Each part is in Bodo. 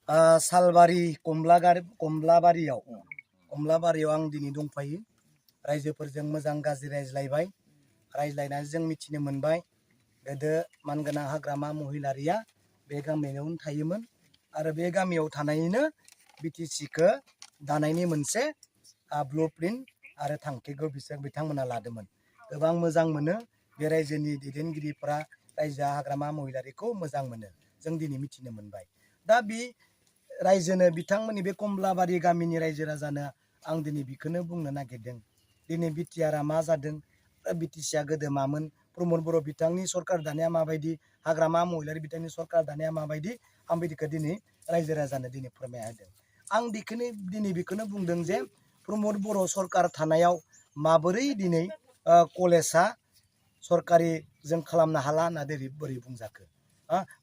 सालबारि कमलाबारियाव आं दिनै दंफायो रायजोफोरजों मोजां गाज्रि रायज्लायनानै जों मिथिनो मोनबाय गोदो मानगोनां हाग्रामा महिलारिया बे गामियावनो थायोमोन आरो बे गामियाव थानायनिनो बिटिसिखौ दानायनि मोनसे ब्लुप्रिन्ट आरो थांखिखौ बिथांमोना लादोंमोन। गोबां मोजां मोनो बे रायजोनि दैदेनगिरिफोरा रायजो हाग्रामा महिलारिखौ मोजां मोनो जों दिनै मिथिनो मोनबाय। दा बे रायजोनो बिथांमोननि बे कमलाबारि गामिनि रायजो राजानो आं दिनै बेखौनो बुंनो नागिरदों दिनै बिटिआरआ मा जादों बिटिसिआ गोदो मामोन प्रमद बर' बिथांनि सरकार दानाया माबायदि हाग्रामा महिलारि बिथांनि सरकार दानाया माबायदि आं बिदिखौ दिनै रायजो राजानो दिनै फोरमायना होदों। आं दिनै बेखौनो बुंदों जे प्रमद बर' सरकार थानायाव माबोरै दिनै कलेजआ सरकारि जों खालामनो हाला होनना बोरै बुंजाखो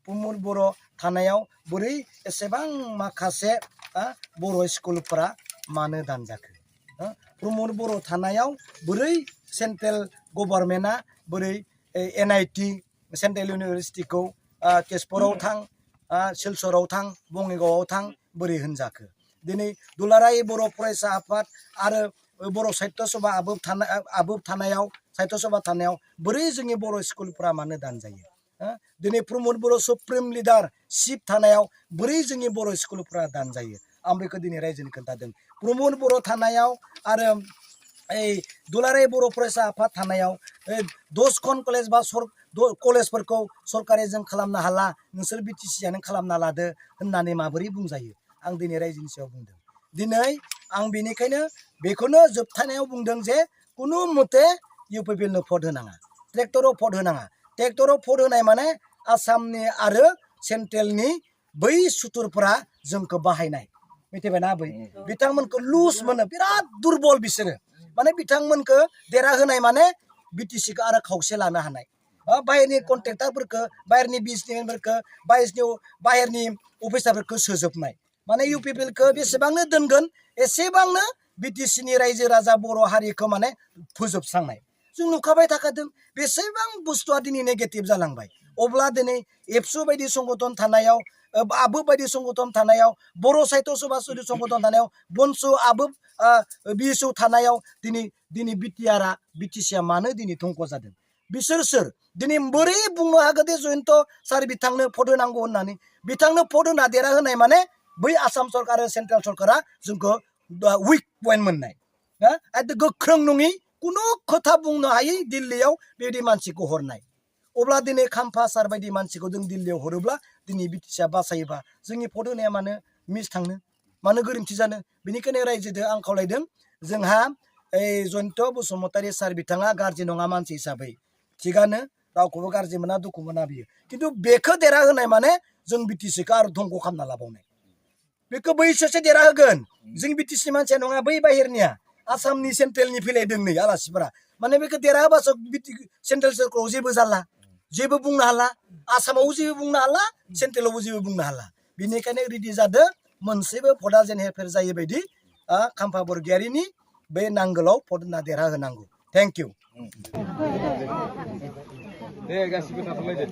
प्रमद बर' थानायाव बोरै एसेबां माखासे बर' स्कुलफोरा मानो दानजाखो प्रमद बर' थानायाव बोरै सेन्ट्रेल गभर्नमेन्टआ बोरै NIT सेन्ट्रेल इउनिभारसिटिखौ तेजपुराव थां सिलचराव थां बङाइगावआव थां बोरै होनजाखो दिनै दुलाराय बर' फरायसा आफाद आरो बर' साहित्य सभा आबोब थानायाव साहित्य सभा थानायाव बोरै जोंनि बर' स्कुलफोरा मानो दानजायो दिनै प्रमद बर' सुप्रिम लिडार चिफ थानायाव बोरै जोंनि बर' स्कुलफोरा दानजायो आं बेखौ दिनै रायजोनो खोन्थादों। प्रमद बर' थानायाव आरो दुलाराय बर' फरायसा आफाद थानायाव 10खन कलेज बा कलेजफोरखौ सरकारि जों खालामनो हाला नोंसोर बिटिसिआनो खालामना लादो होननानै माबोरै बुंजायो आं दिनै रायजोनि सायाव बुंदों। दिनै आं बेनिखायनो बेखौनो जोबथानायाव बुंदों जे कुनु मते UPPLनो भट होनाङा ट्रेक्टराव भट होनाङा ट्रेक्टराव भट होनाय माने आसामनि आरो सेन्ट्रेलनि बै सुथुरफोरा जोंखौ बाहायनाय मिथिबायना आबै बिथांमोनखौ लुज मोनो बिराद दुर्बल बिसोरो माने बिथांमोनखौ देरहाहोनाय माने बिटिसिखौ आरो खावसे लानो हानाय बाहेरनि कन्ट्रेक्टरफोरखौ बाहेरनि बिजनेसमेनफोरखौ बाहेरनि अफिसारफोरखौ सोजोबनाय माने UPPLखौ बेसेबांनो दोनगोन एसेबांनो बिटिसिनि रायजो राजा बर' हारिखौ माने फोजोबस्रांनाय जों नुखाबाय थाखादों बेसेबां बुस्थुआ दिनै नेगेटिभ जालांबाय। अब्ला दिनै एबसु बायदि संगठन थानायाव आबोब बायदि संगठन थानायाव बर' साहित्य सभा संगठन थानायाव बनसु आबोब BSU थानायाव दिनै बिटिसिआ मानो दिनै धंख जादों बिसोर सोर दिनै बोरै बुंनो हागोन दे जयन्त सार बिथांनो भट होनांगौ होननानै बिथांनो भट होना देरहाहोनाय माने बै आसाम सरकार आरो सेन्ट्रेल सरकारा जोंखौ उइक पइन्ट मोननाय गोख्रों नङि कुनु खोथा बुंनो हायै दिल्लीयाव बेबायदि मानसिखौ हरनाय अब्ला दिनै खाम्फा सार बायदि मानसिखौ जों दिल्लीयाव हरोब्ला दिनै बिटिसिआ बासायोबा जोंनि भट होनाया मानो मिस थांनो मानो गोरोन्थि जानो बेनिखायनो रायजोजों आं खावलायदों जोंहा जयन्त बसुमतारी सार बिथाङा गाज्रि नङा मानसि हिसाबै थिगानो रावखौबो गाज्रि मोना दुखु मोना बियो खिन्थु बेखौ देरहाहोनाय माने जों बिटिसिखौ आरो धंख खालामना लाबावनाय बेखौ बैसोसो देरहाहोगोन जों बिटिसि मानसिया नङा बै बाहेरनिया आसामनि सेन्ट्रेलनि फैलायदों नै आलासिफोरा माने बेखौ देरहाबासो सेन्ट्रेल सरकाराव जेबो जाला जेबो बुंनो हाला आसामावबो जेबो बुंनो हाला सेन्ट्रेलावबो जेबो बुंनो हाला बेनिखायनो रेडि जादों मोनसेबो भटआ जेन हेरफेर जायै बायदि खाम्फा बरगयारिनि बे नांगोलाव भट होना देरहाहोनांगौ। Thank you. दे गासिबो थाथ'लायदो